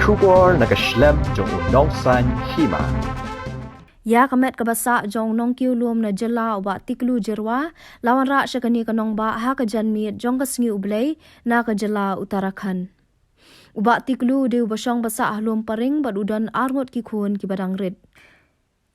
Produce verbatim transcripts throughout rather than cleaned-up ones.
Khubor na ka shlem jong u nongsan hima. Ïa ka met kaba sah jong u nongkiew lum na jylla u Bah Tiklu Jyrwa la wanrah sha kane ka nongbah ha ka janmiet jong ka sngi U Blei na ka jylla Uttarakhand. U Bah Tiklu u dei uba shong ba sah ha Lum Paring bad u don arngut ki khun kiba dang rit.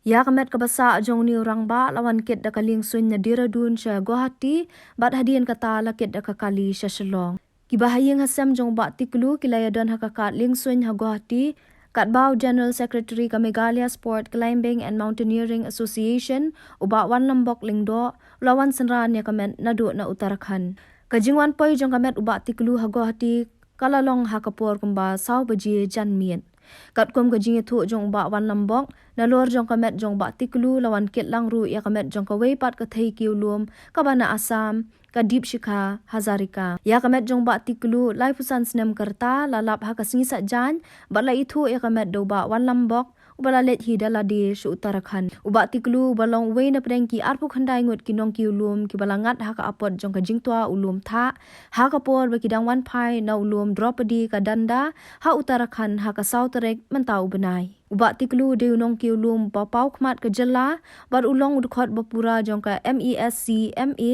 Ïa ka met kaba sah jong une u rangbah la wan kit da ka liengsuiñ na Dehradun sha Guwahati bad hadien kata la kit da ka kali sha Shillong. Kiba ha ïing ha sem jong u Bah Tiklu ki la ïadon ha ka kad liengsuiñ ha Guwahati, katba u General Secretary ka Meghalaya Sport Climbing and Mountaineering Association, u Bah Wanlambok Lyngdoh, u la wan synran ïa ka met naduh na Uttarakhand. Ka jingwan poi jong ka met u Bah Tiklu ha Guwahati ka la long ha ka por kumba saw baje janmiet. Katkum ka jingïathuh jong u Bah Wanlambok, nalor jong ka met jong u Bah Tiklu la wan kit lang ruh ïa ka met jong kawei pat ka thei kiew lum kaba na Assam, ka Deepshikha Hazarika. Ïa ka met jong u Bah Tiklu, laiphew san snem ka rta, la lap ha ka sngi Saitjaiñ bad la ithuh ïa ka met da u Bah Wanlambok, uba la leit hi da lade sha Uttarakhand. U Bah Tiklu uba long uwei na pdeng ki arphew khyndai ngut ki nongkiew lum kiba la ngat ha ka apot jong ka jingtwa u lum Thah, ha ka por ba ki dang wan phai na u lum Draupadi ka Danda ha Uttarakhand ha ka saw tarik mynta u bnai. U Bah Tiklu u dei u nongkiew lum ba paw khmat ka jylla bad u long u dkhot ba pura jong ka MESCMA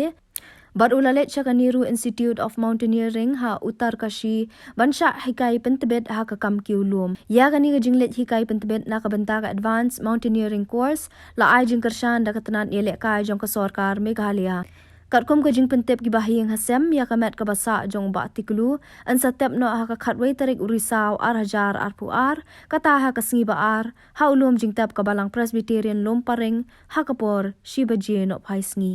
bad u la leit sha ka Nehru Institute of Mountaineering ha Uttarkashi ban shah hikai pyntbit ha ka kam kiew lum. Ïa kane ka jingleit hikai pyntbit na ka bynta ka Advanced Mountaineering Course la ai jingkyrshan da ka tnat ïalehkai jong ka sorkar Meghalaya. Katkum ka jingpyntip kiba ha ïing ha sem, ïa ka met kaba sah jong u Bah Tiklu yn sa tep noh ha ka khatwei tarik u Risaw ar hajar arphew ar, kata ha ka sngi ba ar, ha u lum jingtep ka Balang Presbyterian Lum Paring ha ka por shi baje nohphai sngi.